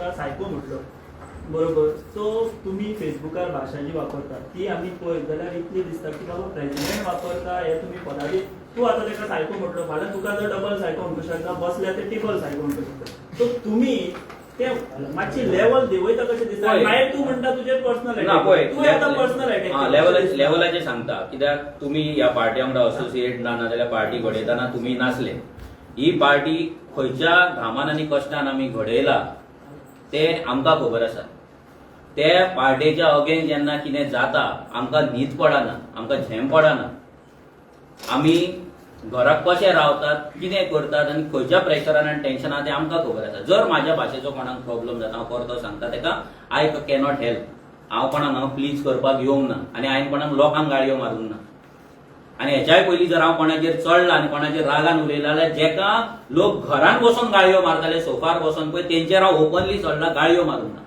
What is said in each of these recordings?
ताका सायको म्हटलो, बरोबर? सो तुमी फेसबुकार भाशा जी वापरतात ती आमी पळयत जाल्यार इतली दिसता की बाबा प्रेजिडेंट वापरता हे तुमी पदारी. तूं आतां ताका सायको म्हटलो, फाल्यां तुका जर डबल सायको म्हणूंक शकता, बसल्यार ते ट्रिपल सायको म्हणूंक शकता. सो तुमी ते मातशी लेवल देंवयता कशें दिसता. पळय. मागीर तूं म्हणटा तुजेर पर्सनल ना, पळय. तूं आतां पर्सनल अटॅक. लेवलाचेर सांगता, कित्याक तुमी ह्या पार्टी वांगडा असोसिएट ना, नाजाल्यार पार्टी घडयतना तुमी नासले. ही पार्टी खंयच्या घामान आनी कश्टान आमी घडयला ते आमकां खबर आसा. ते पार्टेच्या अगेन्स्ट जेन्ना कितें जाता, आमकां न्हीद पडना, आमकां झेम पडना. आमी घराक कशे रावतात, कितें करतात आनी खंयच्या प्रेशरान आनी टेन्शनान, तें आमकां खबर आसा. जर म्हाज्या भाशेचो कोणाक प्रॉब्लम जाता, हांव परतो सांगता तेका, I cannot help. हांव कोणाक हांगा प्लीज करपाक येवंक ना आनी हांवें कोणाक लोकांक गाळयो मारूंक ना. आनी हेच्याय पयलीं जर हांव कोणाचेर चडला आनी कोणाचेर रागान उलयला जाल्यार, जेका लोक घरान बसून गाळयो मारताले, सोफार बसून पळय, तेंचेर हांव ओपनली चडला, गाळयो मारूंक ना.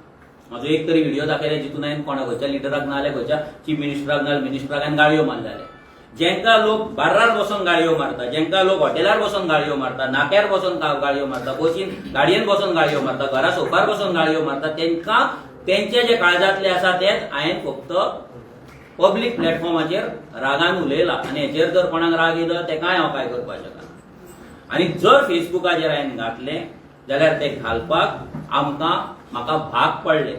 म्हाजो एक तरी व्हिडिओ दाखयला जितून हांवें कोणा खंयच्या लिडराक ना जाल्यार खंयच्या चीफ मिनिस्टराक ना जाल्यार मिनिस्टराक हांवें गाळयो मारलेले? जेंका लोक बार्रार बसून गाळयो मारता, जेंका लोक हॉटेलार बसून गाळयो मारता, नाक्यार बसून गाळयो मारता, बसीन गाडयेन बसून गाळयो मारता, घरा सोफार बसून गाळयो मारता, तेंका तेंचे जे काळजांतले आसा तेच हांवें फक्त पब्लीक प्लॅटफॉर्माचेर रागान उलयला. आनी हेचेर जर कोणाक राग येयलो, तेकाय हांव कांय करपाक शकना. आनी जर फेसबुकाचेर हांवें घातलें जाल्यार ते घालपाक आमकां म्हाका भाग पडले,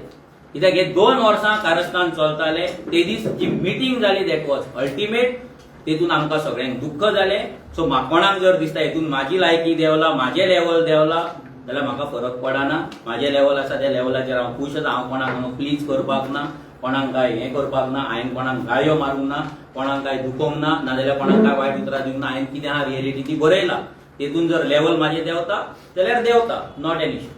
कित्याक हे 2 वर्सां कारस्थान चलताले. ते दीस जी मिटींग जाली, that was ultimate. तेतून आमकां सगळ्यांक दुख्ख जालें. सो म्हाका कोणाक जर दिसता हेतून म्हाजी लायकी देंवला, म्हाजें लेवल देंवला, जाल्यार म्हाका फरक पडना. म्हाजें लेवल आसा, त्या लेवलाचेर हांव खूश आसा. हांव कोणाक प्लीज करपाक ना, कोणाक काय हें करपाक ना. हांवें कोणाक गाळयो मारूंक ना, कोणाक काय दुखोवंक ना, नाजाल्यार कोणाक काय वायट उतरां दिवंक ना. हांवें कितें आहा रियलिटी ती बरयला. तेतून जर लेवल म्हाजें देंवता जाल्यार देंवता, not an issue.